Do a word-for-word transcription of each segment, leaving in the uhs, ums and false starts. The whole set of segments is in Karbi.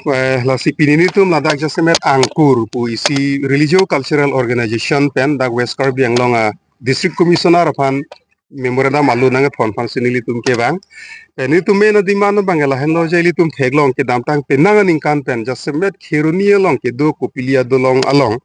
Eh, lasi pini nelitum ladak jasemet Angkur pu isi religio cultural organization pen dak West Karbi Anglong a District Commissioner aphan memorandum alo nangkethon aphansi nelitum kevang. Pen nelitum main a-demand abang lahenlo je ilitum theklong kedamtang penang aningkan pen jasemet Kheroni along kedo Kopili adolong along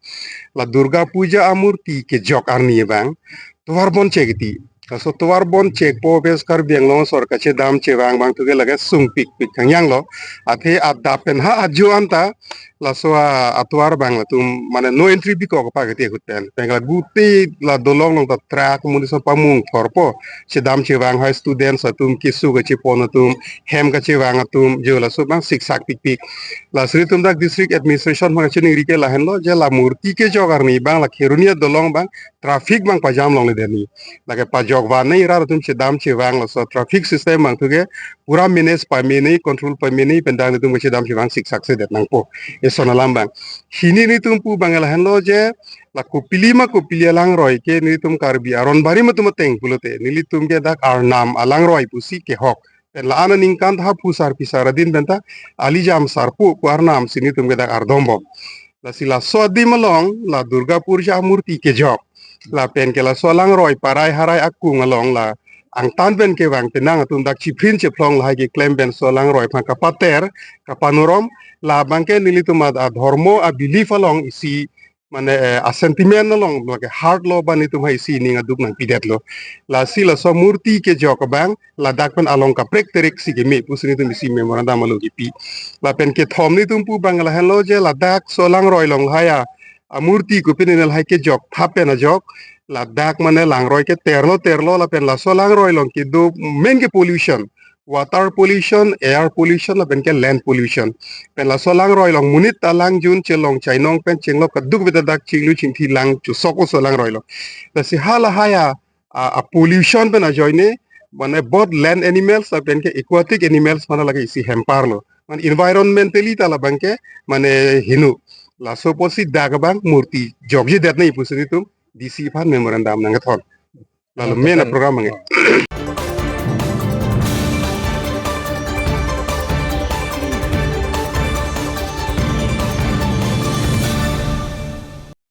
la Durga Puja amurti kejok arni abang tovar bon chek iti. Laso tovar bon chekpo West Karbi Anglong asor kachedam chevang abang thuke lake sungpikpik thangyanglo. Athe adap pen ha ajo anta laso a, atovar abang latum mane no entry bikok apa kiti ahut pen. Pen la gute la dolong along ta truck muni so pamung thorpo. Chedam chevang hai students atum, keso kachepon atum, hem kachevang atum, jo laso abang siksak pikpik. Lasi nelitum dak district administration aphan kachiningri ke lahenlo je la murti kejok arni abang la Kheroni adolong abang traffic abang pajam longledet ni. Lake pajok vannei, rat atum chedam chevang, laso traffic system abang thuke pura manage pamenei, control pamenei pen dak nelitum kachedam chevang siksak sedet nangpo. Eson alam abang. Hini nelitum pu abang lahenlo je la Kopili ma Kopili alangroi ke nelitum Karbi aron barim atum ateng pulote nelitum ke dak Arnam alangroi pusi kehok. Pen la-an aningkan ta ha phusar phisar adin pen ta alijam sarpo pu Arnam si nelitum ke dak ardombom. Lasi laso adim along la Durga Puja amurti kejok. Lapen ke laso alangroi parai harai akung along la angtan pen kevang penang atum dak chiprin chephlong lahai keklem pen laso alangroi aphan kapater, kapanorom, labang ke nelitum a, adhormo a-belief along isi mane, eh, a-sentiment along, lake heart lo ba nelitum ha isi ning aduk nangpidetlo. Lasi laso murti kejok abang ladak pen along kaprek terik si keme pusi nelitum isi memorandum alo kipi. Lapen kethom nelitum pu abang lahenlo je ladak laso alangroi along lahai a, amurti kopine lahai kejok thap pen ajok ladak mane langroi ke terlo terlo lapen laso langroi along kedo main ke pollution, water pollution, air pollution lapen ke land pollution. Pen laso langroi along monit ta langjun chelong chainong pen chenglok kaduk beta dak chinglu chingthi lang chusok laso langroi along. Lasi ha lahai a, a, a-pollution pen ajoine mane both land animals lapen ke aquatic animals mane lake isi hemparlo. Mane environmentally ta labang ke mane hinu. Laso apotsi dak abang murti jokjedetnei pusi nelitum D C aphan memorandum nangkethon. Lalo main a-program abang ke.